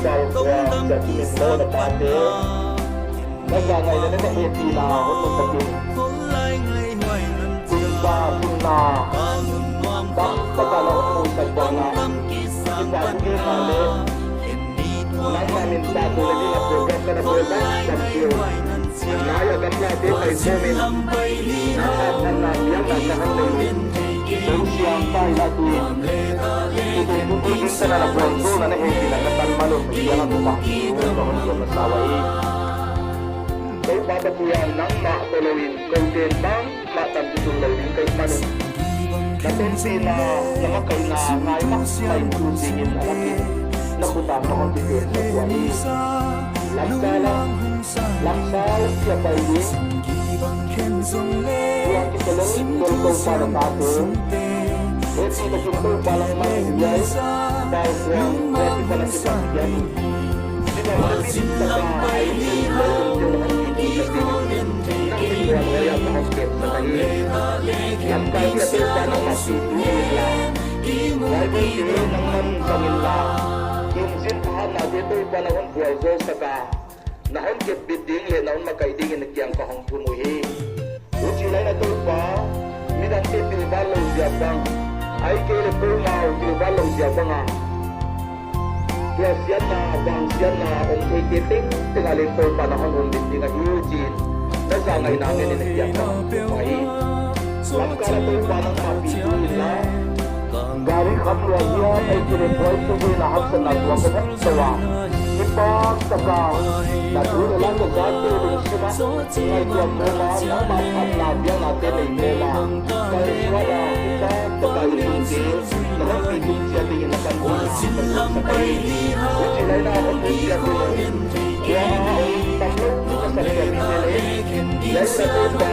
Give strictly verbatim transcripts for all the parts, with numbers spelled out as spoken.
Pal kuang, siapi min mo na pate. Na za ngaihna leh na hehpihna hon musak in, kum za thumna tampi tak a na hon musak bang a, kipahthu genna leh nangmah min pahtawina ding a program ka na bawl mahmah uh. Nai a gamlate pai khawm in, nangmah phatna biakna ka hon nei uh. Kou siang pai la tu in, tu tu tu tu tu sana na buang zo na na hehpihna ka tan man un, biakna tu pa tu ka hon buang masa uhi. Toupa Pathian, nangmah tawlou in kou ten bangmah tan tu tu lou ding ka hih man un, na tawntung na, na makaihna ngai mahmah in tu zingin na lak in na khut a ka hon kitensak uhi. Lamka lam, lamsau kia pai ding, kuang kitalou, kou Toupa na tate. Hehpihna kin Toupa nangmah in hiai pal kuang, kuang kipan a kipan kia. Lamka kia Toupa nangmah pitu in la, Bible te nangman bang in la, kin zin thahatnate Toupa na hon buaizaw sak a, na hon kepbit ding leh na hon makaih dingin na kiang ka hong thum uhi. Huchi lai in a Toupa, midangte pilvang lou ziak bang, ahihkeileh koumau pilvang lou ziak bang a, tua siatna, vangsiatna om theite tengteng a leng Toupa na hon humbit ding ahi chi'n, na za ngaihna ngen in na kiang ka hong thum uhi. Lamka lam Toupa nangmah pitu in la, gari khamlua hiam ahihkeileh buaitute na haksatna tuak ka hon sa ua, kipahtak a na thu na la ka zate lungsim a ngaihtuah kawm a, nangmah phatna biaknate nei kawm a, kalsuan a kipahtak a i lungte na hon pi tung chiat dingin na panpihna ka hon sa uhi. Huchi lai in a hon tung chiat ding, tua a om tamlou ka sak ua mite leh, hiai sa Toupa,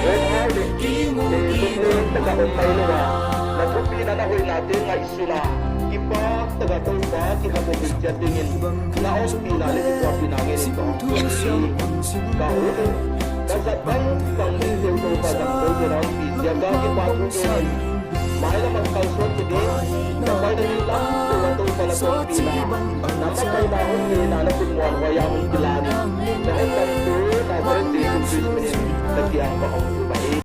hon hau leh, eh, kum leh taka om mai lou a, na thupina na hoihnate ngaihsun a, kipahtak a Toupa kikha tung chiat dingin na ompihna leh kituahpihna ngen in ka hon thum uhi. Ka hun, ka zat bangbang ding Toupa zang Toupa na ompih ziak a kipahthu ngen in, mailam a kalsuan kei ding, na paina ding lam tua Toupa na ompihna, na makaihna hon ngeina na khut muanhuai a hon kilan in, na hon damtu na Jesu Khrist min in na kiang ka hong thum uhi.